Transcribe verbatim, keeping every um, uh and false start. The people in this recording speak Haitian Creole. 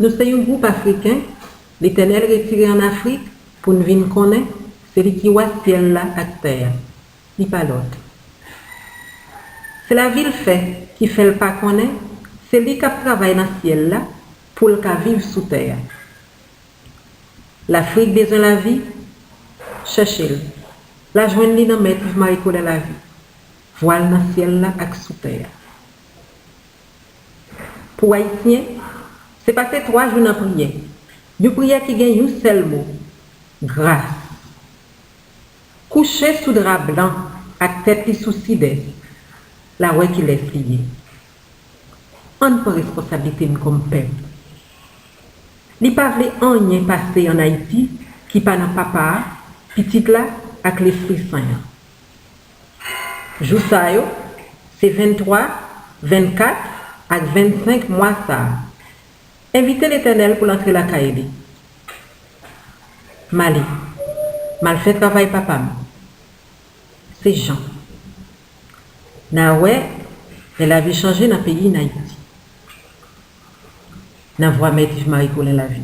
Nou se yon gwoup Afriken Letènèl retire ann Afrik pou n vin konnen se li ki wa syèl la ak tè a. Li pa lòt. Se lavi l fè ki fè l pa konnen se li k ap travay nan syèl la pou l ka viv sou tè a. Lafrik bezwen lavi, chèche l. L a jwenn li nan Mèt Yves Marie Colin Lavi, vwa l nan syèl la ak sou tè a. Pou Ayisyen, se pase twa jou nan priyè, yon priyè ki gen yon sèl mo, gras. Kouche sou dra blan ak tèt li sou sidès, l a wè kilès li ye. Ann pran responsablite n kòm pèp. Li pa vle anyen pase ann Ayiti ki pa nan papa a, pitit la ak lespri sen an. Jou sa yo, se venntwa, vennkat ak vennsenk mwa sa a. Envite Letènèl pou l antre lakay li. M ale, m al fè travay papa m. Se jan. N a wè lè lavi chanje nan peyi n Ayiti. Nan vwa Mèt Yves Marie Colin Lavi.